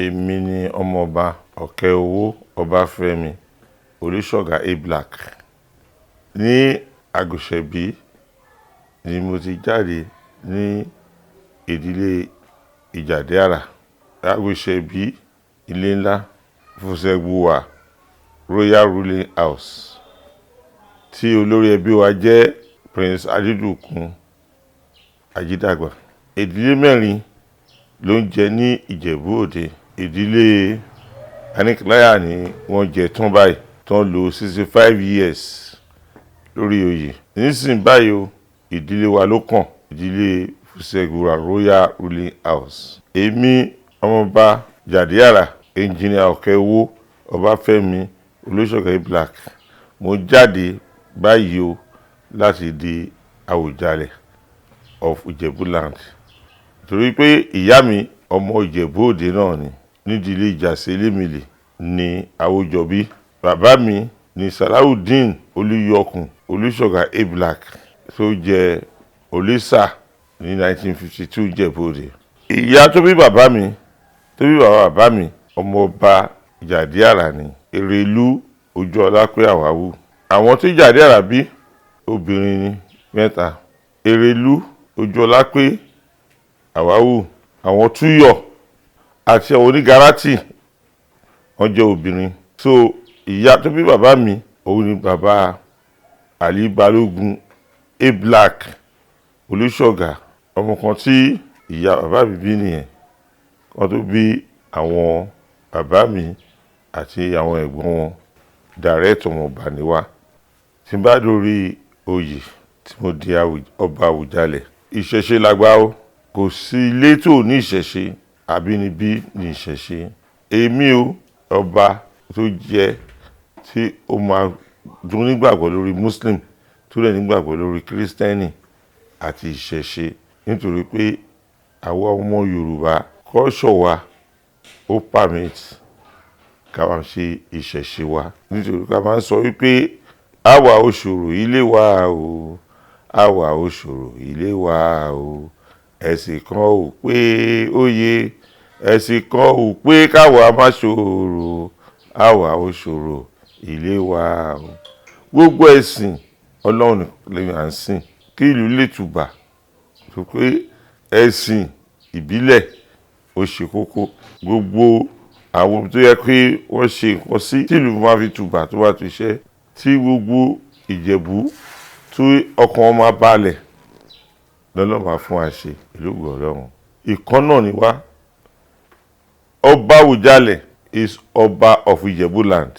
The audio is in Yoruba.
Èmi ni Ọmọọba Ọ̀kẹ́owó Ọbáfẹ́mi Olúṣọ̀gá A-Black. Ní Àgùṣẹ̀bí ni mo ti jáde ní ìdílé Ìjàdí-Àrà. Àgùṣẹ̀bí, ilé ńlá, Fùsẹ̀gbùwà Royal Ruling House, tí olórí ẹbí wa jẹ́ Prince Adédòkun Ajídàgbà. Ìdílé mẹ́rin ló ń jẹ ní Ìjẹ̀bú Òde. Ìdílé Aníkìláyà ni wọ́n jẹ tán báyìí, tán lò 65 years lórí oyè. Nísìnyí báyìí o, ìdílé wa ló kàn, ìdílé Fùsẹ̀gbùwà Royal Ruling House. Èmi, Ọmọọba Jàdí-Àrà, Engineer Ọ̀kẹ́owó Ọbáfẹ́mi Olúṣọ̀gá A-Black, mo jáde báyìí o láti di Àwùjalẹ̀ of Ìjẹ̀bú-land. Torí pé ìyá mi ọmọ Ìjẹ̀bú Òde náà ni, nídìílé Ìjàsé Elémìlì ní Àwòjọbí. Bàbá mi ni Salawudeen Olúyọkùn Olúṣọ̀gá A-Black tó jẹ́ Olísà ní 1952 Ìjẹ̀bú Òde. Ìyá tó bí bàbá mi, tó bí bàbá bàbá mi, ọmọọba Jàdí-Àrà ni, Èrèlú Ojúọlápé Àwáwù. Àwọn tí Jàdí-Àrà bí obìnrin ni mẹ́ta. Èrèlú Ojúọlápé Àwáwù, àwọn Túyọ̀ àti àwọn onígárátì, wọ́n jẹ́ obìnrin. So ìyá tó bí bàbá mi, òun ni bàbá Ali Balógun A-Black Olúṣọ̀gá. Ọmọ kan tí ìyá bàbá mi bí nìyẹn. Wọ́n tó bí àwọn bàbá mi àti àwọn ẹ̀gbọ́n wọn, direct ọmọọba ni wá. Tí n bá dórí oyè tí mo di ọba Àwùjalẹ̀, ìṣẹ̀ṣe lágbà o. Kò sí ilé tó ní ìṣẹ̀ṣe, àbínibí ní ìṣẹ̀ṣe. Èmi o, ọba tó jẹ́ tí ó máa dún nígbàgbọ́ lórí Muslim, tó dẹ̀ nígbàgbọ́ lórí Kírísítẹ́nì àti ìṣẹ̀ṣe. Nítorí pé àwa ọmọ Yorùbá, culture wa ó permit ká máa ṣe ìṣẹ̀ṣe wa. Nítorí ká máa ń sọ wípé àwa ò ṣòro ilé wa o, àwa ò ṣòro ilé wa o. Ẹ̀sìn kan ò pé óye, ẹ̀sìn kan ò pé káwa má ṣòro, àwa ò ṣòro ilé wa o. Gbogbo ẹ̀sìn Ọlọ́run lè à ń sìn kí ìlú lè tùbà. Tó pé ẹ̀sìn ìbílẹ̀ ó ṣe kókó. Gbogbo àwọn tó yẹ kí wọ́n ṣe nǹkan sí tí ìlú máa fi tùbà, tó bá ti ṣe, tí gbogbo Ìjẹ̀bú tí ọkàn wọn máa balẹ̀ lọ́lọ́ máa fún wa ṣe ìlú ògo Ọlọ́run. Ìkan náà ni wá. Ọba Àwùjalẹ̀ is Ọba of Ìjẹ̀bú land.